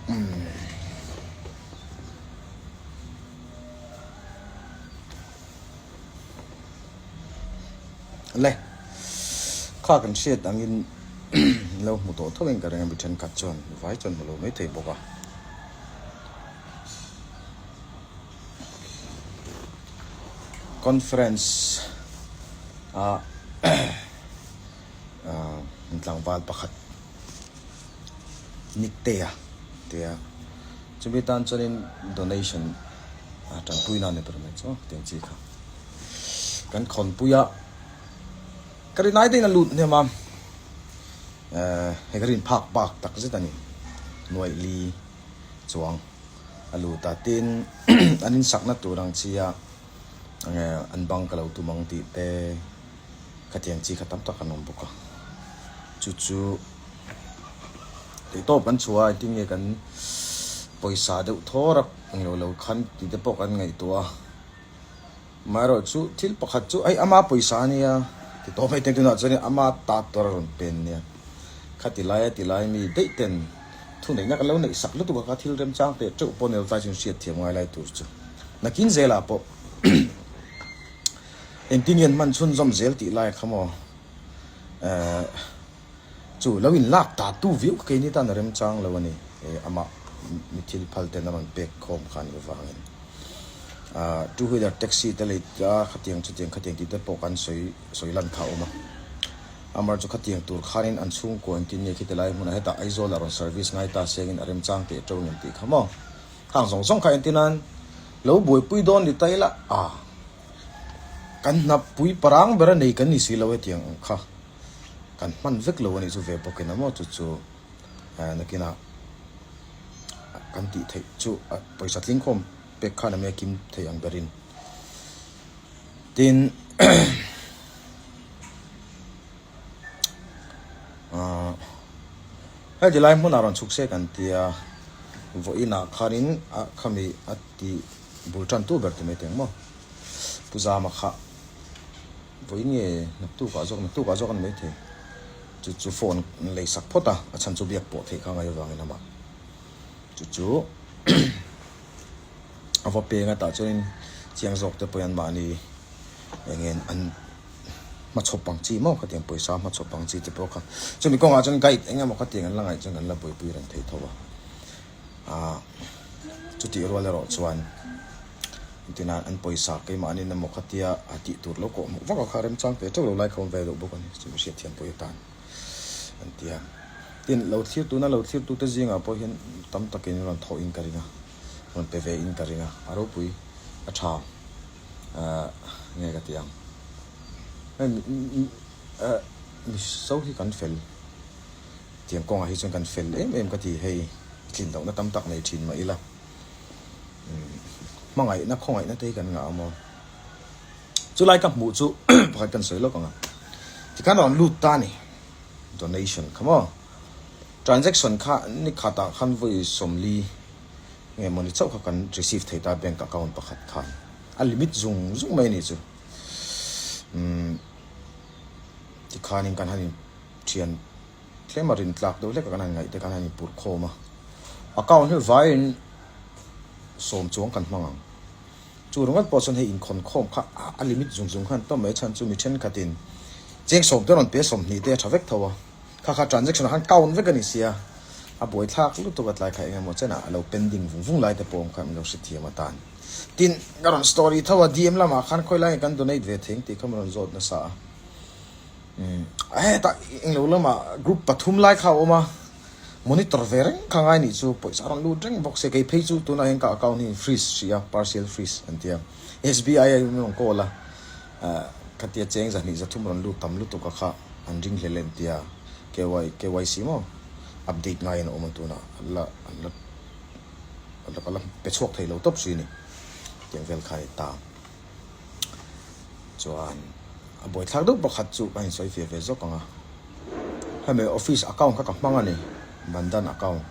Umm. Le, kha kan hriat angin lo hmu tawh tho in ka ring a, mi thenkhat chuan vai chuan hmu lo maithei bawk a. Conference ah tlangval pakhat Niktea tia chumi tan chuanin donation a tanpui nan ni tur mai chu tiang chi kha kan khawnpui a ka rin ai deuhin a lut hnem a eh hei ka rin phak bak tak zet a ni nuaih li chuang a lut a tin an insakna tur ang chi a enge an bang ka lo tum ang tih te khatiang chi kha tam tak an awm bawk a chu chu tih tawp kan chhuah a engtin nge kan pawisa deuh thawr a englo lo khan tih te pawh kan ngaihtuah a amaherawhchu thil pakhat chu hei ama pawisa a nia ti tawp mai te tunah chuan ama ta tur a rawn pen nia khati laia ti lai mi daih ten Thuneihna ka lo neih sak lutuk a, ka thil remchang teh teuh pawh nilo tlai chu hriat thiam ngai lai tur chu. Nakin zelah pawh engtin nge an hman chhunzawm zel tih lai kha maw eh chu lo in lak ta tu viau kha keini tan a remchang lo a ni eh amah mi thil phal ten a rawn pek khawm kha a nih avangin ah two wheeler taxi te lei a khatiang chutiang khatiang tih te pawh kan sawi sawi lan kha a awm a. Amar chu khatiang tur khanin an chhungkua engtin nge khiti lai hmunah hetah Aizawl ah rawn service ngai ta sengin a remchang teh ṭo ngem tih kha maw? Khang zawng zawng kha entin an lo buaipui dawn ni ta ila a kan hnapui parang ber a nei kan ni si lo hetiang ang kha kan hman vek lo a nih chu ve bawkin a maw chu chu nakinah kan tih theih chu pawisa tlingkhawm pek khan a me kim thei ang berin Tin, ah heti lai hmunah rawn chhuk se kan tia vawiinah khanin a khami a ti bul tan tu ber ti mai teng maw Pu Zama kha vawiin nge naktukah zawk naktukah zawk a ni maithei chu chu phone an lei sak phawt a a chhan chu biak pawh theih kha ngai avangin amah chu chu. A va peng a tah chuanin chiang zawk te pawhin anmahni eng nge an hmachhawp ang chi maw khatiang pawisa hmachhawp ang chi te pawh kha chumi kawngah chuan guide eng emaw khatiang an la ngaih chuan kan la buaipui reng thei tho a ah chutih rual erawh chuan engtin an pawisa keimahni emaw khatia a tih tur lo kawh hmuh vak a kha remchang teh teuh lo lai kha awm ve deuh bawk a ni chumi hriatthiam pawh hi atan. an ti a. Tin, lo thlir tuna lo thlir tute zingah pawh hian tam takin rawn thawh in ka ring a, rawn pe ve in ka ring a, a ropui a tha eh nge ka ti ang. Hei eh miso hi kan fel tiang kawngah hi chuan kan fel em em ka ti hei tlin lohna tam tak nei thin mah ila hmangaihna khawngaihna te hi kan ngah a maw. Chulai ka hmuh chu pakhat kan sawi lawk ang a, tikhan rawn lut ta a ni, donation kha maw, transaction kha ni khatah khan vawi 40 nge mawni chauh kha kan receive thei ta bank account pakhat khan, a limit zung zung mai a nih chu, umm tikhanin kan han in thian tlem a rin tlak deuh hlek a kan han ngaih te khan han in purh khawm a, account hi vaiin sawm chuang kan hmang ang. Chu ringawt pawh chuan hei inkhawnkhawm kha a limit zung zung khan tawp mai chhan chu mi thenkhatin cheng sawm te rawn pe 20 te a tha vek tho a, kha kha transaction ah khan count vek a ni sia, a buaithlak lutuk a tlai kha eng emaw chenah a lo pending vung vung lai te pawh awm kha min lo hrethiam atan. Tin, ka rawn story tho a, DM lamah khan khawi lai nge kan donate ve thei ang tih kha min rawn zawt nasa a. Umm hetah englo lamah group pathum lai kha a awm a. Monitor ve reng kha ngai nih chu pawisa a rawn lut reng bawk se kei phei chu tunah hian ka account hi freeze hrih a partial freeze an tia SBI a in rawn call a ah khatia cheng 200 300 rawn lut tam lutuk a kha an ring hlel em tia KY KYC maw update ngai in a awm a tunah an la an la an la ka la pe chhuak thei lo tawp si ni tiang vel kha a ni ta. Chuan a buaithlak deuh pakhat chu ka insawi fia ve zawk ang a, hemi office account kha ka hmang a ni, Bandhan account.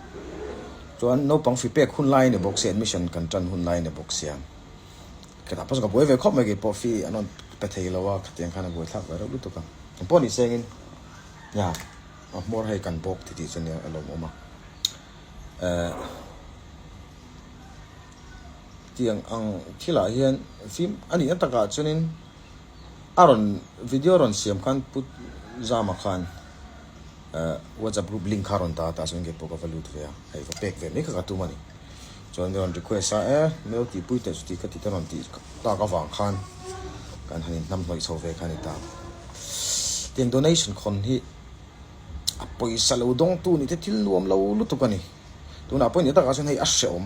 Chuan naupang fi pek hun lai a ni bawk sia, admission kan tan hun lai a ni bawk sia. Khetah pawh chu ka buai ve khawp mai kei pawh fee an rawn pe thei lo a, khatiang khan a buaithlak ve reuh lutuk a. Engpawh ni sengin nia a hmawr hei kan bawk titih chu nia a lawmawm a. Eh. Tiang ang thilah hian fim a nihna takah chuanin a rawn video rawn siam khan Pu Zama khan WhatsApp group link kha a rawn dah a tah chuan kei pawh ka va lut ve a, hei va pek ve mai kha ka tum a ni. Chuan min rawn request a, e min lo tihpui teh chuti ka ti te rawn tih tak avang khan kan han inhnamhnawih chho ve kha a ni ta. Tiang donation khawn hi a pawisa lo dawngtu nih te thil nuam lo lutuk a ni. Tunah pawh ni takah chuan hei a hrehawm,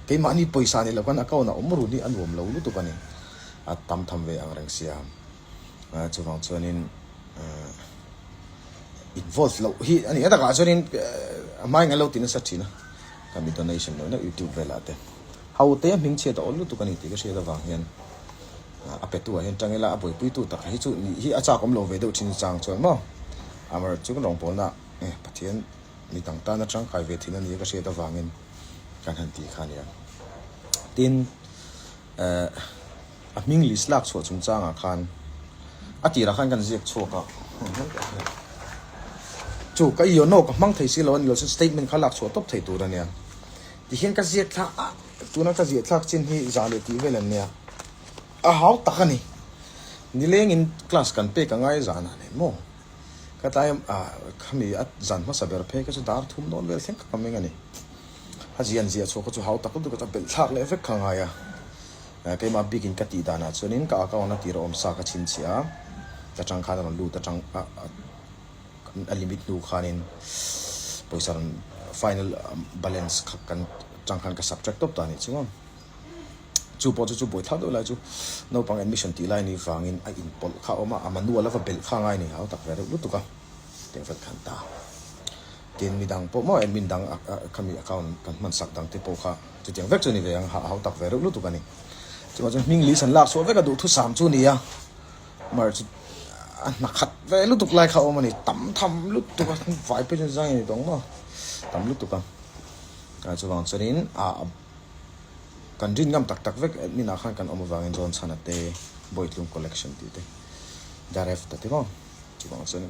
keimahni pawisa ni lo khan account ah awm run hi a nuam lo lutuk a ni. A tam tham ve ang reng sia. Chuvang chuanin involve loh hi a ni. A takah chuanin a hmain an lo ti nasa thin a, ka mi donation loh na youtube velah te. Ho te hming chhiat a awl lutuk a ni tih ka hriat avang hian a petu ah hian tang ila a buaipuitu tak hi chu nih hi a chak awm lo ve deuh thin chang chuan maw. Amaherawhchu chu kan rawngbawlna Pathian Mi dang tana tangkai ve thin a nia ka hriat avangin kan han ti kha a nia. Tin, eh, a hming list lak chhuah chungchangah khan a tirah khan kan ziak chhuak a, chu ka iono ka hmang thei si lo a ni lo chuan statement kha lak chhuah tawp thei tur a nia. Tihian ka ziak thlak a, tuna ka ziah thlak chin hi za leh tih vel an nia. A hau tak a ni. Nilengin class kan pek a ngai zanah nen maw? Ka tlai ah khami a zan hmasa ber phei kha chu dar thum dawn vel thleng kha ka meng a ni. A zian ziah chhuah kha chu hau tak lutuk a belh thlak leh vek kha ngai a. Keimah bikin ka tih danah chuanin ka account a tir a awm sa ka chhinchhiah a, ka tang khan a rawn lut atang a a limit hnu khanin pawisa rawn final balance kha kan tang khan ka subtract tawp ta a nih chu. Chu pawh chu chu buaithlak deuh lai chu naupang admission tih lai ni vangin a inpawlh kha a awm a, a manual a va belh kha a ngai ni hau tak ve deuh lutuk a, tiang vel khan ta. Tin midang pawh maw admin dang khami account kan hman sak dang te pawh kha chutiang vek chu ni ve ang ha hau tak ve deuh lutuk a ni. Chuvang chuan hming list an lak chhuah vek a duhthusam chu ni a, mar chu a hna khat ve lutuk lai kha a awm a ni, tam tham lutuk a vai phei chuan zai a ni tawh ang maw tam lutuk a, chuvang chuanin a. Kan rin ngam tak tak vek admin ah khan kan awm avangin John Chhana te Bawitlung collection tih te Daref ta te maw chuvang chuan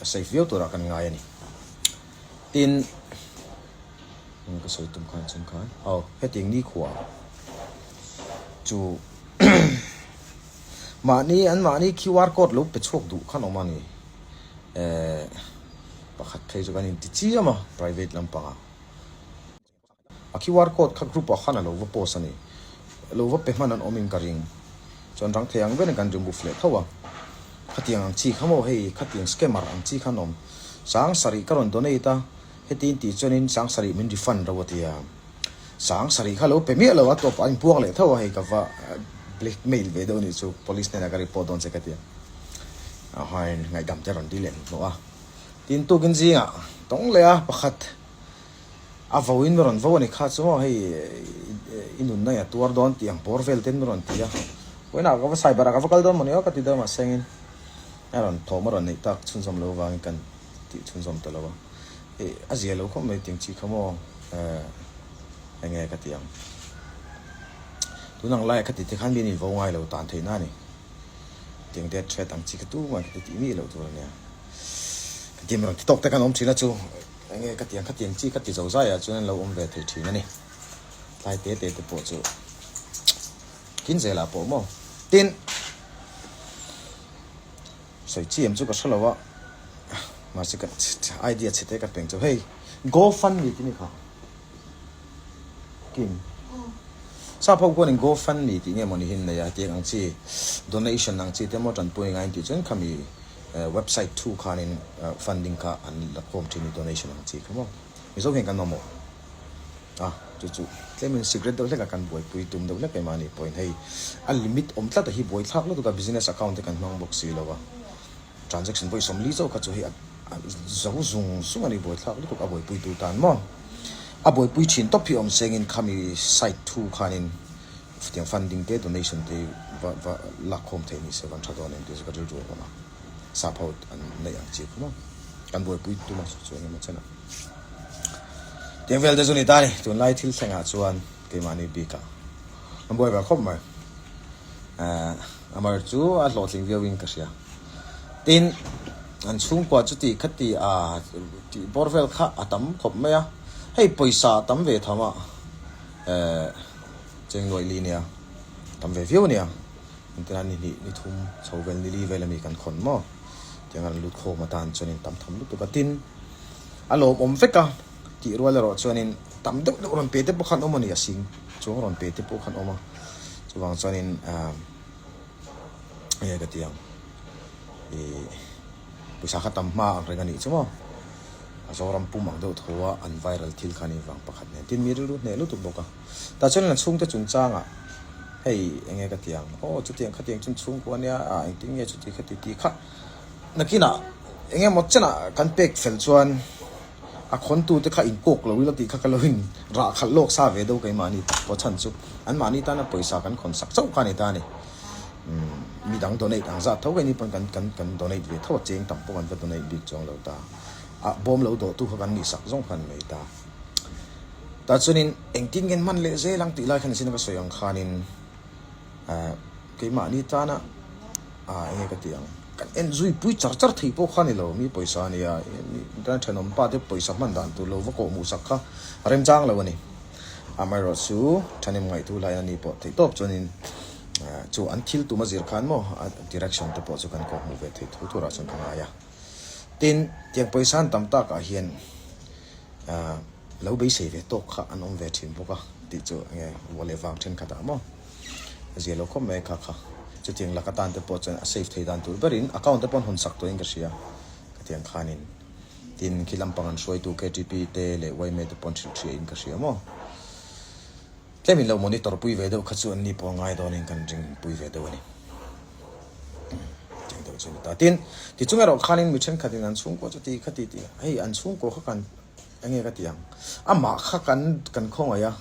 a safe viau turah kan ngai a ni. Tin ka sawi tum khan chung khan aw hetiang nikhua chu mahni an mahni QR code lo pe chhuak duh khan awm a ni. Eh pakhat phei chu kan inti chiam a private lampangah. A QR code kha group ah khan a lo va post a ni. Lo va pe hman an awm in ka ring. Chuan rang thei ang ber in kan remove leh tho a. Khatiang ang chi kha maw hei khatiang scammer ang chi khan awm. Sang sarih ka rawn donate a, heti in tih chuan in sang sarih min refund ro a ti a. Sang sarih kha lo pe miah lo a tawp ah a inpuang leh tho a hei ka va blackmail ve deuh a nih chu police hnenah ka report dawn che ka ti a. Ahain ngaihdam te rawn dil leh hnuhnawh a. Tin tukin zingah tawng leh a pakhat. A vo in rawn vo a ni kha chu maw hei i nunna in a tuar dawn tih ang bawr vel ten rawn ti a, vawiinah ka va cyber ah ka va kal dawn maw ni aw ka ti deuh mahse engin a rawn thawm a rawn neih tak chhunzawm lo vangin kan tih chhunzawm ta lo a, ih a zia lo khawp mai tiang chi kha maw eh enge ka ti ang tun ang laiah ka ti te khan mi an invo ngai lo tan theihna a ni tiang death threat ang chi kha tumah ka ti tih miah loh tur a nia ka ti rawn ti tawk te khan awm thin a chu. Enge ka tiang khatiang chi ka ti zo zai ah chuan an lo awm ve thei thin a ni. Tlai te te te pawh chu kin zel ah pawh maw. Tin, sawi chi em chu ka hre lo a, mahse ka idea chhe te ka peng chu hei GoFundMe tih ni kha. Kim. Sap ho khuanin GoFundMe tih nge mawni hi an nei a, hetiang ang chi donation ang chi te maw tanpui ngai an tih chuan khami Website thu khanin funding kha an la khawm thin i donation ang chi kha maw. Mizo hian kan mamawh a, chu chu tlemin secret deuh hlekah kan buaipui tum deuh hlek em a ni pawhin hei a limit awm tlat a hi buaithlak lutuk a business account te kan hmang bawk si lo a, transaction vawi 40 chauh kha chu hei a zo zung zung a ni buaithlak lutuk a buaipui tu tan maw. A buaipui thin tawp hi awm sengin khami site thu khanin Chutiang funding te donation te va va lakkhawm theih ni se van tha dawn em tih chu ka rilru a awm a, sap ho an neih ang chi kha maw kan buaipui tum a chu engemaw chen a. Tiang vel te chu ni ta ni, tunlai thil thlengah chuan keimahni bikah an buai ve khawp mai. Eh Amar chu a hlawhtling viau in ka hria. Tin an chhungkua chu ti kha ti a tih bawr vel kha a tam khawp mai a, hei pawisa a tam ve tham a eh. Cheng luaih li nia, tam ve viau ania. Engtin a ni hnih, ni thum chho vel, ni li vel ami kan khawn maw? Tiang a rawn lut khawm atan chuanin tam tham lutuk a. Tin, a lawmawm vek a tih rual erawh chuanin tam deuh deuh rawn pe te pawh khan awm a ni, a sing chuang rawn pe te pawh khan awm a. Chuvang chuanin ahh enge ka ti ang ih pawisa kha tam hma ang reng a nih chu maw? A Zoram pum ang deuh tho a an viral thil kha a nih vang pakhat nen. Tin, mi rilru hneh lutuk bawk a. Tah chuan an chhungte chungchangah hei enge ka ti ang aw chutiang khatiang chu chhungkua ania ah engtin nge chuti khati tih kha nakinah enge maw chenah kan pek fel chuan a khawntute kha inkawk lo ila tih kha ka lo in rah khalh lawk sa ve deuh keimahni tak pawh chhan chu anmahni tana pawisa kan khawn sak chauh kha a ni ta a ni. Umm midang donate ang zat tho keini pawn kan kan kan donate ve tho a cheng tam pawh kan va donate bik chuang lo ta a bawm lo dawh tu kha kan nih sak zawng khan mai ta. Tah chuanin engtin nge an hman leh zel ang tih lai khan zin a ka sawi ang khanin ah keimahni tana ah enge ka tih ang kan en zui pui char char thei pawh kha a ni lo mi pawisa a nia mi thenawm pa te pawisa hman dan tur lo va kawh hmuh sak kha a remchang lo a ni. Amaherawhchu thahnem ngaihtu laiin a ni pawh theih tawp chuanin chu an thil tum a zir khan maw a direction te pawh chu kan kawh hmuh ve theih thu turah chuan ka ngai a. Tin, tiang pawisa an tam takah hian ah lo beisei ve tawk kha an awm ve thin bawk a tih chu enge rual leh vang thenkhat ah maw a zia lo khawp mai kha kha chutiang lak atan te pawh chuan a safe thei dan tur berin account te pawh an hawn sak tawhin ka hria khatiang khanin tin khi lampang an hruaitu ktp te leh yma te pawh an hrilh hria in ka hria maw tlem in lo monitor pui ve deuh kha chu an ni pawh a ngai dawnin kan ring pui ve deuh a ni. Tiang deuh chu a ni ta. Tin, tichung erawh khanin mi thenkhatin an chhungkaw chu ti kha ti ti hei an chhungkaw kha kan enge ka ti ang amah kha kan kan khawngaih a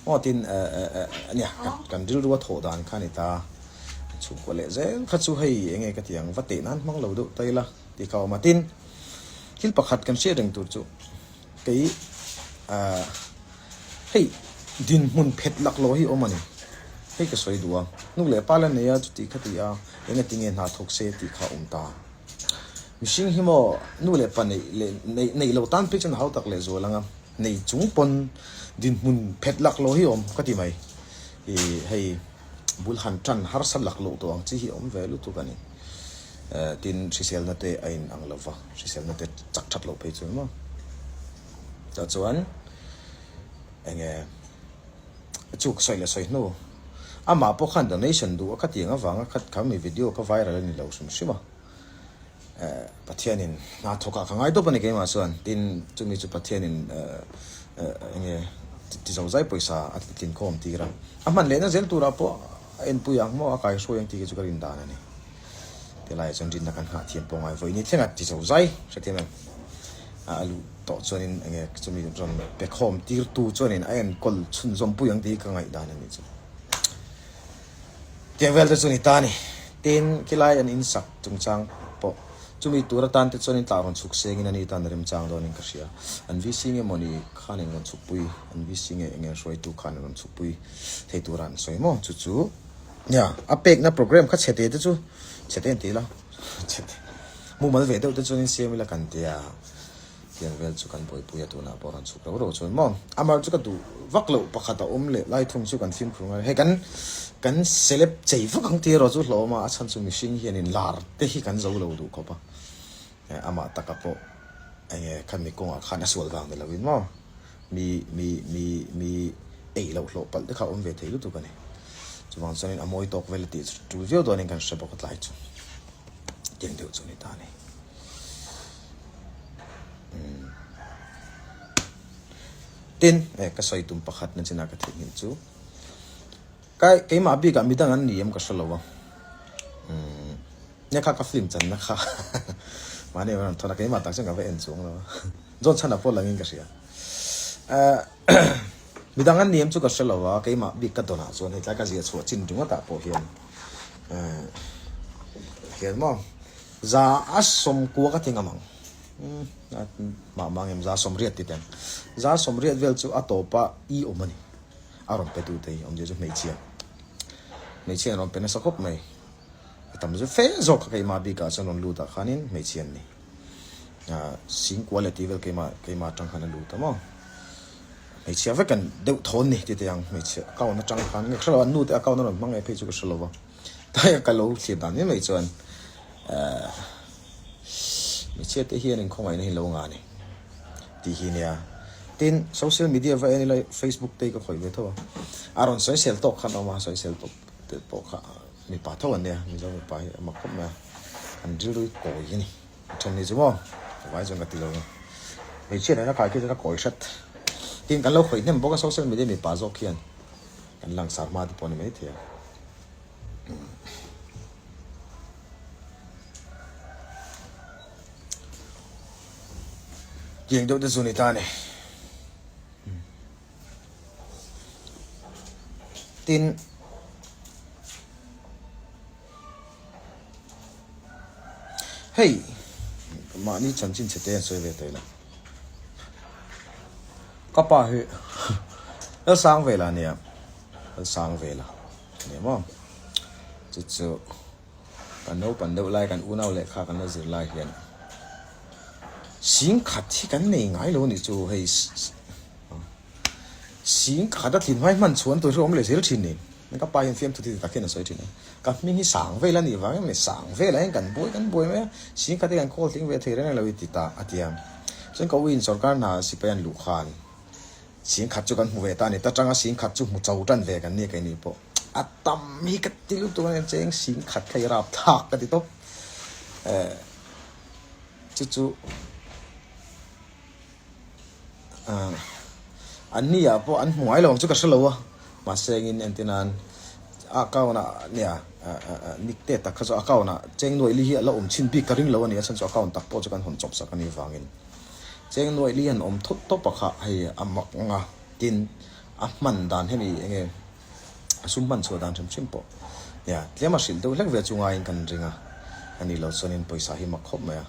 aw tin eh eh eh ania kan kan rilru a thawh dan kha a ni ta an chhungkaw leh zel kha chu hei enge ka ti ang va teh nan hmang lo deuh ta ila tih kha a awm a. Tin, thil pakhat kan hriat reng tur chu Kei ah hei dinhmun phet laklawh hi awm a ni. Hei ka sawi duh a, nu leh pa la nei a chuti kha ti a, engati nge hna thawk se tih kha a awm ta. Mihring hi maw nu leh pa neih leh neih neih loh tan phei chuan a hau tak leh zual ang a, nei chung pawn dinhmun phet laklawh hi awm ka ti mai. Ih hei bul han tan harsa laklawh tawh ang chi hi awm ve lutuk a ni. Tin hriselna te a in ang lo va, hriselna te chak that loh phei chuan maw. Tah chuan enge chu ka sawi leh sawi hnu amah pawh khan donation duh a kha tiang avanga kha kha mi video kha viral a ni lo hrim hrim a. Pathianin hna thawk ah ka ngai dawp a ni keimah chuan tin chumi chu Pathianin enge ti zo zai pawisa a tlinkhawm tir a, a hman lehna zel turah pawh a enpui ang maw a kaihruai ang tih khi chu ka rin dan a ni. Tilaiah chuan rinna kan nghah thiam pawh ngai vawi ni thleng a ti zo zai hrethiam em? A luh tawh chuanin enge chumi rawn pe khawm tirtu chuanin a enkawl chhunzawm pui ang tih hi ka ngaihdan a nih chu. Tiang vel te chu ni ta a ni. Tin, khilai an insak chungchang pawh chumi tur atan te chuanin tlah rawn chhuk sengin a ni tan a remchang dawnin ka hria. An VC nge mawni khan in rawn chhukpui, an VC nge enge hruaitu khan in rawn chhukpui thei tura an sawi maw chu chu. Nia, a pekna program kha chhete te chu chhete an ti ila, chhete mumal ve deuh te chuanin siam ila kan tia tiang vel chu kan buaipui a tunah pawh rawn chhuk ro ro chuan maw amar chu ka duh vak loh pakhat a awm leh lai thung chu kan fimkhur ngai hei kan kan celeb chei vak ang tih erawh chu hlawm a a chhan chu mihring hianin lar te hi kan zo lo duh khawp a amah taka pawh enge khami kawngah khan a sual vang ni lovin maw. Mi, mi, mi, mi ei loh hlawh palh te kha awm ve thei lutuk a ni. Chuvang chuanin a mawi tawk vel a tih chu tul viau dawnin kan hre bawk a tlai chu. Tiang deuh chu a ni ta a ni. Umm. Tin, eh ka sawi tum pakhat na chinah ka theihnghilh chu. Kai, keimah bikah midang an ni em ka hre lo a. Umm. Nia kha ka film channa kha mahni a rawn thawn a, keimah tak chuan ka va en chuang lo a. John chhanah pawh langin ka hria. Eh midang an ni em chu ka hre lo a, keimah bik ka dawnah chuan hei tlai ka ziah chhuah chin ringawtah pawh hian eh hian maw za a sawmkua ka ti ngam ang. Umm mah mah ngem za sawmriat ti teng. Za sawmriat vel chu a tawpa i awm a ni. A rawn pe tu te hi awmzia chu hmeichhia. Hmeichhia an rawn pe nasa khawp mai. A tam zu fe zawk kha keimah bikah chuan rawn lut ah khanin hmeichhia an ni. Ah singkua leh tih vel keimah keimah atang khan a lut a maw. Hmeichhia vek an deuh thawn ni ti teh ang hmeichhia account atang khan nge ka hrelo an nu te account a rawn hmang nge phei chu ka hrelo a taia ka lo thlir dan mai mai chuan eh hmeichhia te hian inkhawngaihna hi lo ngah ni tih hi nia tin social media va en ila facebook te hi ka khawih ve tho a a rawn sawisel tawk khan a awm a sawisel tawk te pawh kha mipa tho an nia mizo mipa hi a mak khawp mai a an rilru hi kawi a ni. A then ni chu maw? Ka vai chuan ka ti lo ang. Hmeichhia nena khai khi chuan a kawi hret. Tin kan lo khawih hnem bawk a social media mipa zawk hian kan langsar hma te pawh a ni maithei a. Tiang deuh te chu ni ta a ni. Tin. Hei, mahni chanchin chhe te an sawi ve ta ila. Ka pa hi Lalsang Vela a nia, Lalsang Vela a nia maw? Chu chu kan naupang deuh lai kan unau lehkha kan la zir lai hian sing khat hi kan nei ngai lo a nih chu hei. Sing khat a thin hmai hman chhuan tur hi awm leh zel thin ni. Ka pa hian fiamthu ti tak hian a sawi thin a. Ka hming hi sang vel a nih vang em ni? Sang velah hian kan buai kan buai mai a. Sing khat hi kan call tling ve thei reng reng lo i ti ta a ti a. Chuan ka uiin sorkar hna sipai an luh khan sing khat chu kan hmu ve ta a ni. Ta tanga sing khat chu hmu cho tan ve kan nia keini pawh. A tam hi ka ti lutuk a nia cheng sing khat kha i rap thlak ka ti tawp. Eh chu chu. An ni ah pawh an hmu ngai lo ang chu ka hre lo a, mahse engin entir nan account ah nia nick te tak kha chu account ah cheng nuaih li hi a la awm chhin bik ka ring lo a ni a chhan chu account tak pawh chu kan hawn chawp sak a nih vangin cheng nuaih li han awm thut tawp a kha hei a mak ang a tin a hman dan hemi enge A sum hman chhuah dan hrim hrim pawh nia tlem a hrilh deuh hlek ve chu ngaiin kan ring a, a nih loh chuanin pawisa hi mak khawp mai a,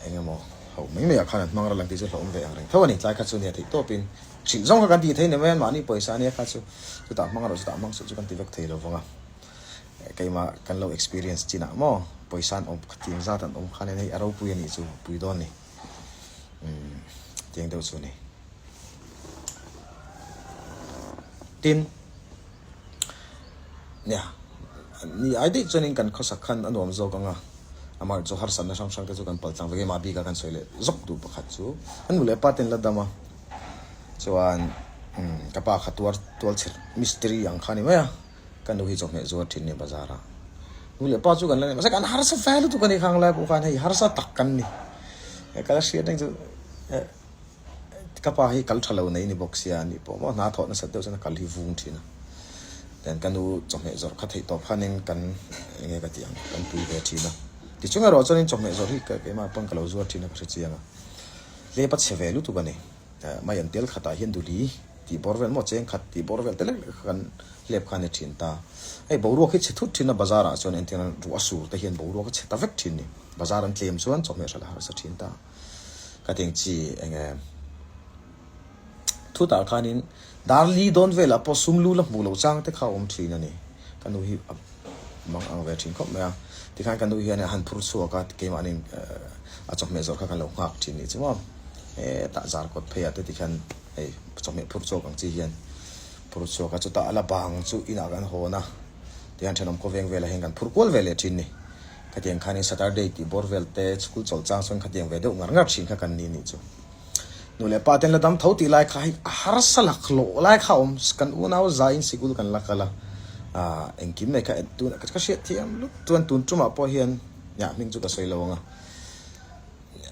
eng emaw ho mai mai ah khan an hmang ral ang tih chu hlauhawm ve ang reng tho a ni. Tlai kha chu nia theih tawpin hrilh zawng kha kan tih thei ni mai a, mahni pawisa ania kha chu chutah hmang rawh chutah hmang suh chu kan ti vek thei lo vang a, keimah kan lo experience chinah maw pawisa an awm khatiang zat an awm khanin hei a ropui a nih chu pui dawn ni, umm tiang deuh chu a ni. Tin, nia, ni ai daih chuanin kan khawsak khan a nuam zawk ang a, amah chu harsatna hrang hrang te chu kan paltlang vek em a, bika kan sawi leh zawk duh pakhat chu a nu leh pa ten la dam a, chuan ka pa kha tuar tual chhe mistiri ang kha a ni mai a, ka nu hi chawhmeh zuar thin a ni bazar ah, nu leh pa chu kan la nei mahse kan harsa fai lutuk a ni khang lai pawh khan hei harsa tak kan ni, ka la hriat reng chu. Ka pa hi kal tha lo nei ni bawk sia a nih pawh maw hna thawh nasat deuh chuan a kal hi vung thin a. Then ka nu chawhmeh zawrh kha theih tawp khanin kan eng nge ka tih ang kan pui ve thin a. Tichung erawh chuanin chawhmeh zawrh hi keimah pawn ka lo zuar thin a ka hre chiang a. Hlep a chhe ve lutuk a ni. Mai an tel khatah hian duli tih bawr vel maw cheng khat tih bawr vel te lek lek kha kan hlep kha a ni thin ta. Hei boruak hi chhe thut thin a bazar ah chuan entirna ruah sur te hian boruak a chhe ta vek thin ni. Bazar an tlem chuan chawhmeh hralh a harsa thin ta. Ka teng chi eng e Thutah khanin dar li dawn velah pawh sum lu la hmuh loh chang te kha a awm thin a ni. Ka nu hi a mang ang ve thin khawp mai a. Tikhan ka nu hian a han phur chhuak a, keimahni a chawhmeh zawrh kha kan lo nghak thin nih chu maw. Hetah zar kawt pheiah te tikhan hei chawhmeh phur chhuak ang chi hian phur chhuak a, chutah a la bang chu inah kan hawn a, tikhan thenawm khawveng velah hian kan phur kual ve leh thin ni. Khatiang khanin Saturday tih bawr vel te school chawlh chang chuan khatiang ve deuh ngar ngar thin kha kan ni nih chu. Nu leh pa ten la dam tho tih lai kha hei a harsa laklawh lai kha a awm, kan unau zaiin sikul kan la kal a, aah engkim mai kha tun ka hriat thiam lut chuan tun tumah pawh hian nia hming chu ka sawi lo ang a,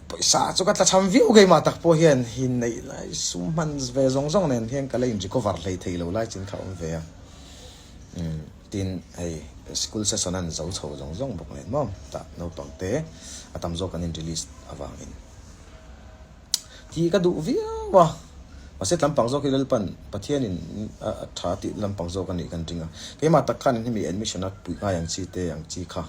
pawisa chu ka tla cham viau keimah tak pawh hian hi neih lai sum hman ve zawng zawng nen hian ka la in recover hlei thei lo lai chin kha a awm ve a. Umm tin hei school session an zo chho zawng zawng bawk nen maw tah naupang te a tam zawk an in release avangin tih ka duh viau a mahse tlampang zawk hi Lalpan Pathianin a tha tih lampang zawk a nih kan ring a keimah tak khan hemi admission a puih ngai ang chi te ang chi kha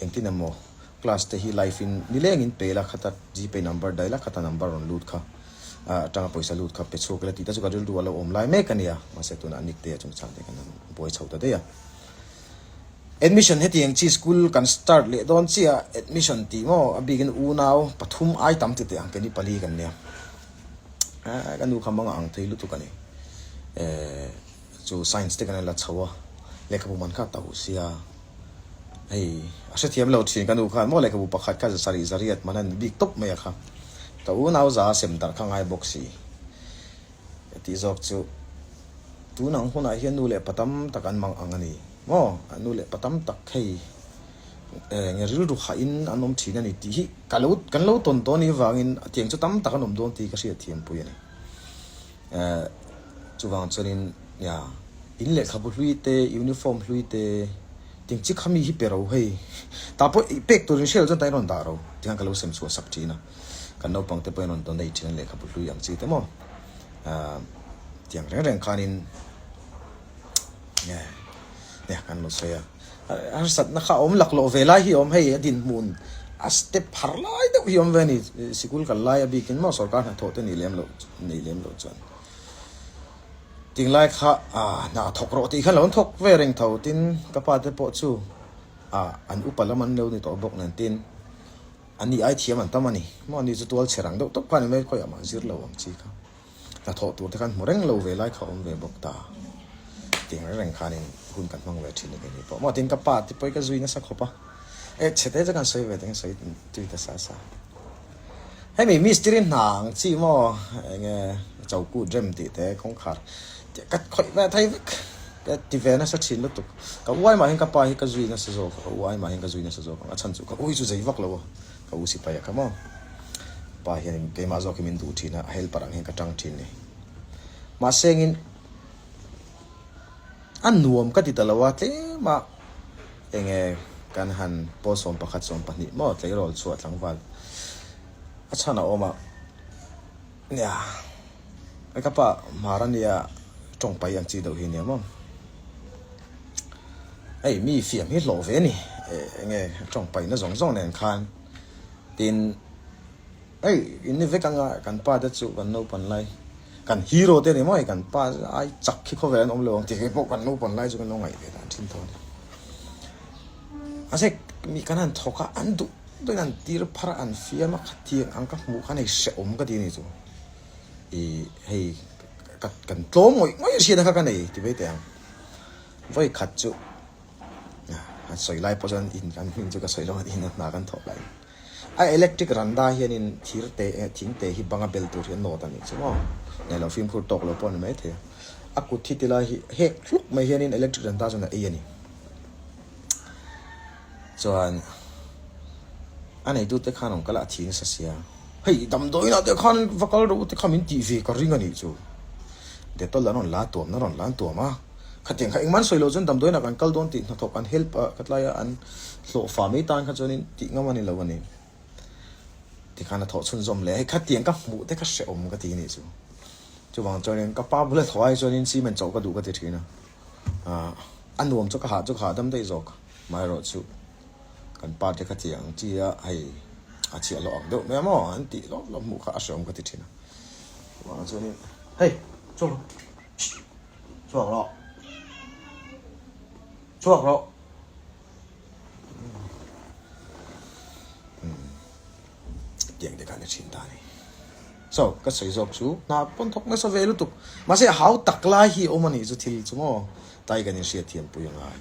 engtin emaw class te hi live in nilengin pe ila khata gpay number daih ila khata number rawn lut kha. atanga pawisa lut kha pe chhuak ila tih te chu ka rilru a lo awm lai mek a nia, mahse tunah Nick te a chungchang te kan han buai chho ta daih a. Admission hetiang chi school kan start leh dawn chiah a, admission tih maw a bikin unau pathum ai tam ti teh ang keini pali kan nia. Ka nu kha manga ang thei lutuk a ni. Chu science te kan la chho a, lehkhabu man kha a to sia. Hei a hrethiam lo thin ka nu khan maw lehkhabu pakhat kha sarih zariat man a ni bik tawp mai a kha. Ka unau za a sem darh kha ngai bawk si. Ka tih zawk chu tun ang hunah hian nu leh pa tam tak an mang ang a ni maw? Nu leh pa tam tak hei eng rilru hahin an awm thin a ni tih hi ka lo kan lo tawn tawh a nih avangin tiang chu tam tak an awm dawn tih ka hriatthiam pui a ni. Chuvang chuanin nia in lehkhabu hlui te uniform hlui te tiang chi kha mi hi pe ro hei tah pawh pek turin hriat loh chuan tain rawn dah ro tikhan ka lo sem chhuah sak thin a kan naupang te pawhin rawn donate thin a lehkhabu hlui ang chi te maw tiang reng reng khanin Nia kan lo sawi a, harsatna kha a awm laklawh ve lai hi a awm hei a dinhmun a step har lai deuh hi a awm ve a ni sikul kal lai a bikin maw sorkar hnathawh te nih lem loh nei lem loh chuan tinglai kha ah hna thawk rawh tih khan lo an thawk ve reng tho tin ka pa te pawh chu ah an upa lam an lo ni tawh bawk nen tin an ni ai thiam an tam a ni maw ani chu tual chhe rang deuh tawp kha a ni mai khawiah mah zir lo ang chi kha. Hnathawh tur te khan hmu reng lo ve lai kha awm ve bawk ta. Tiang reng reng khanin hun kan hmang ve thin a ni pawh. Maw tin ka pa te pawh hi ka zui nasa khawp a. E chhe te chu kan sawi ve teng sawi tui ta sa sa. Hemi mistiri hna ang chi maw enge chokut rem tih te kawngkhar tih ka khawih ve thei vek. Ka ti ve nasa thin lutuk. Ka uai mah hian ka pa hi ka zui nasa zawk a, ka uai mah hian ka zui nasa zawk ang. A chhan chu ka ui chu zei vak lo a. Ka u sipai a kha maw. Pa hian keimah zawk hi min duh thin a, a helper ang hian ka tang thin ni. Mahse engin a nuam ka ti ta lo a, tlema enge kan han pawl 11 12 maw tleirawl chhuah tlangval a chhan a awm a. Nia, ka pa hmar a nia tawng pai ang chi deuh hi nia maw. Hei mi fiam hi hlawh ve a ni, enge tawng paihna zawng zawng nen khan. Tin, hei in ni vek anga kan pa te chu kan naupan lai, kan hero te a ni maw hei kan pa ai chak khi khawvel an awm lo ang tih pawh kan naupan lai chu kan lo ngaih ve dan thin tho a ni. Mahse mi kan han thawk a, an duh duhin an tir phar a, an fiam a, khatiang ang ka hmuh khan hei hrehawm ka ti a ni chu. Ih hei ka kan tlawm ngawih ngawih a hriatna kha ka nei ti mai teh ang. Vawi khat chu a sawi lai pawh chuan in kan hming chu ka sawi lo a in a hna kan thawh lai a electric randa hianin thir te eh thing te hi banga bel tur hi a nawt a nih chu maw nge lo fimkhur tawk lo pawh a ni mai thei a a kut hi ti lai hi hek hluk mai hianin electric randa chuan a ei a ni chuan a neitute khan rawn kal a a thi nasa sia hei damdawiinah te khan va kal rawh u te kha min tih ve ka ring a nih chu Dettol an rawn la tuam na rawn lan tuam a. Khatiang kha engmah an sawi loh chuan damdawiinah kan kal dawn tih hnathawk an help a, ka tlai a, an hlawhfa mai tan kha chuanin tih ngam a ni lo a ni. Tikhan a thawh chhunzawm leh a, hei khatiang ka hmuh te kha hrehawm ka ti a nih chu. Chuvang chuanin ka pa bula thawh ai chuanin cement chawh ka duh ka ti thin a, ah a nuam chu ka hah chu ka hahdam daih zawk. Amaherawhchu kan pa te khatiang ang chi a hei a chhiahhlawh ang deuh mai a maw an tih lawp lawp hmuh kha a hrehawm ka ti thin a. Chuvang chuanin hei chawk rawh. Chhuak rawh. Chhuak rawh. Tiang te khan a thin ta ni. So, ka sawi zawk chu hna pawn thawk nasa ve lutuk. Mahse hau tak lai hi a awm a nih chu thil chu maw. Tai kan inhriat thiam pui a ngai.